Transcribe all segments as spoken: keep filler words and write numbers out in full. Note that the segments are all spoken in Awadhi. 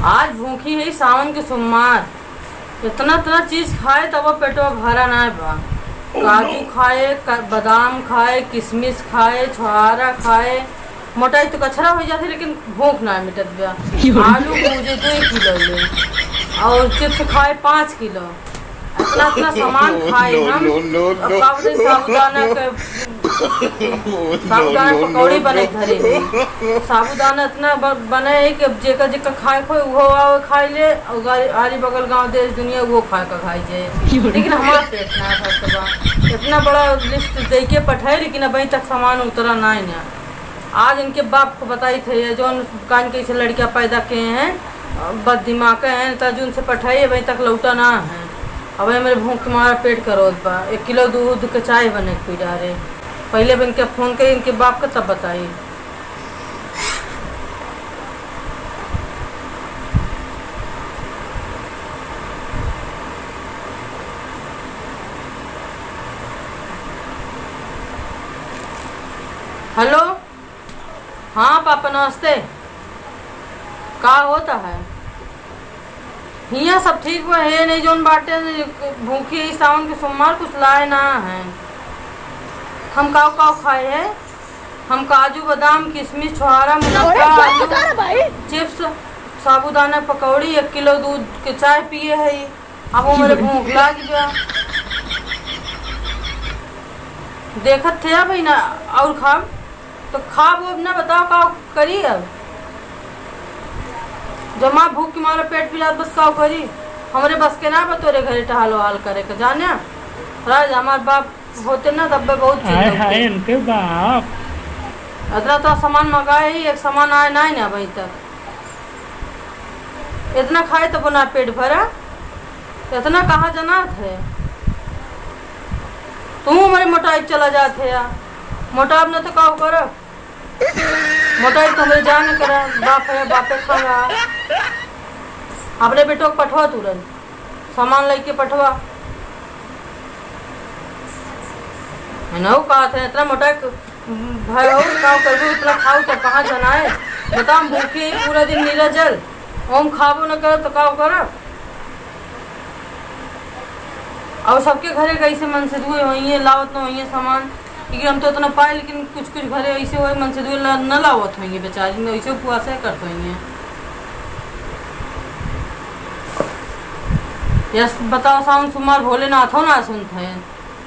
आज भूखी है सावन के सोमवार, इतना इतना चीज खाए तब पेटवा भरा ना बा। काजू खाए, क-, बादाम खाए, किशमिश खाए, छोहारा खाए, मोटाई तो कचरा हो जाते, लेकिन भूख ना मिटत बा। आलू भूजे दो किलो ले, और चिप्स खाए पाँच किलो। इतना, इतना सामान खाए हम। अब का बताई, साबूदाना के, साबूदाना पकौड़ी बने घरे में। साबूदाना इतना ब-, बने है कि अब जेकर, जेकर खाए खोए, उहो आवे खाए ले, और गारी-, आरी बगल गाँव देश दुनिया उहो खाए का खाए जाए। लेकिन हमार पेट ना भरत बा। इतना बड़ा लिस्ट दे के पठाए, लेकिन अबहीं तक सामान उतरा ना है ना। आज इनके बाप को बताई थे, ये जौन कान के इसे लड़कियाँ पैदा किए हैं, बद दिमाग हैं, त जून से पठाई, अबहीं तक लौटा ना है। अब हमरे भूख के मारा पेट करोत बा। एक किलो दूध के चाय बने के पी डारे। पहिले अब इनके फोन करी, इनके बाप के, तब बताई। हेलो। हाँ पापा, नमस्ते। का होता है? हियाँ सब ठीक बा, हे नहीं जौन बाटे, भूखी है सावन के सोमवार, कुछ लाए ना है। हम काव काव खाए है? हम काजू, बादाम, किशमिश, छोहारा, मुनक्का, अरे बाप रे, आलू, का रे भाई? चिप्स, साबूदाना पकौड़ी, एक किलो दूध के चाय पिए है। अब हमरे भूख लाग गया। देखत थे अब ही ना, और खाब तो खाब अब ना, बताओ का करी अब? जमा भूख के मारे पेट पिरात, बस का करी? हमरे बस के ना बा तोरे घरे टहल वहल करे के, जाने? राज, हमार बाप होते ना तब बहुत चिंता हाय हाय, होते। इनके बाप। इतना तो सामान मंगाए ही, एक सामान आए ना, ना अबहीं तक। इतना खाए तब ना पेट भरा, इतना कहाँ जनात है? तू हमारे मोटाई चला जात है या? मोटाब ना तो का करब? मोटाई तो हमरे जान करा, बाप है, बापे खाना। अपने बेटों को पठवा तुरंत, सामान लेके पठवा। है ना, वो कहा था, इतना मोटा क-, भाई हो, का करबू, इतना खाऊ तो कहाँ जनाए? बताओ, हम भूखे ही पूरा दिन नीला जल, हम खाबो न करब तो का करब? और सबके घरे कैसे मन से दुए होइए, लावत न होइए सामान, लेकिन हम तो इतना पाए, लेकिन कुछ कुछ घरे ऐसे होए मन से दुए ला-, न लावत होइए बेचारी, न ऐसे उपवास है करत होइए। यस, बताओ, सावन सोमवार भोलेनाथो ना सुनत है,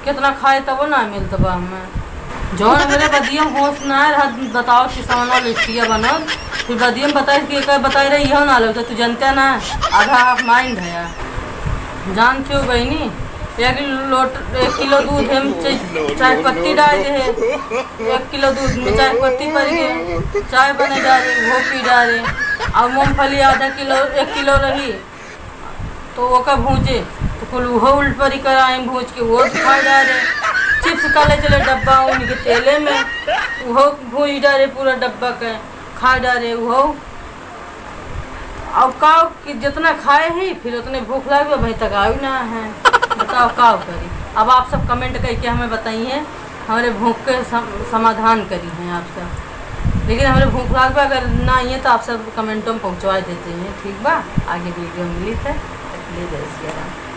कितना खाए तबो ना मिलत बा हमें। जौन मेरे बदियम होश ना रहा, बताओ, किसौना लिस्टिया बनल, फिर बदियम बताए कि एकर बताए रही, इहो ना लगता, तू जनते ना, आधा हाफ माइंड है। जानते हो बहनी, एक लोट, एक किलो दूध में चे-, चाय पत्ती डाल दे है, एक किलो दूध में चाय पत्ती पड़ गए, चाय बने डाले, वो पी डाले, और मूंगफली आधा किलो, एक किलो रही, तो ओका भूजे, तो कुल उहो उल्ट परी कराए भूज के वो खा डारे। चिप्स काले चले डब्बा उनके तेले में, उहो भूज डारे पूरा डब्बा के, खा डारे उहो। अब का कि जितना खाए ही, फिर उतने भूख लागे, अबहीं तक आयु ना है। बताओ का करी? अब आप सब कमेंट करके हमें बताइए, हमरे भूख के सम-, समाधान करी हैं आप सब। लेकिन हमरे भूख लाग बा, अगर ना आइए तो आप सब कमेंटों में पहुँचवा देते हैं, ठीक बा? आगे वीडियो में मिली थे, इसलिए जय सिया राम।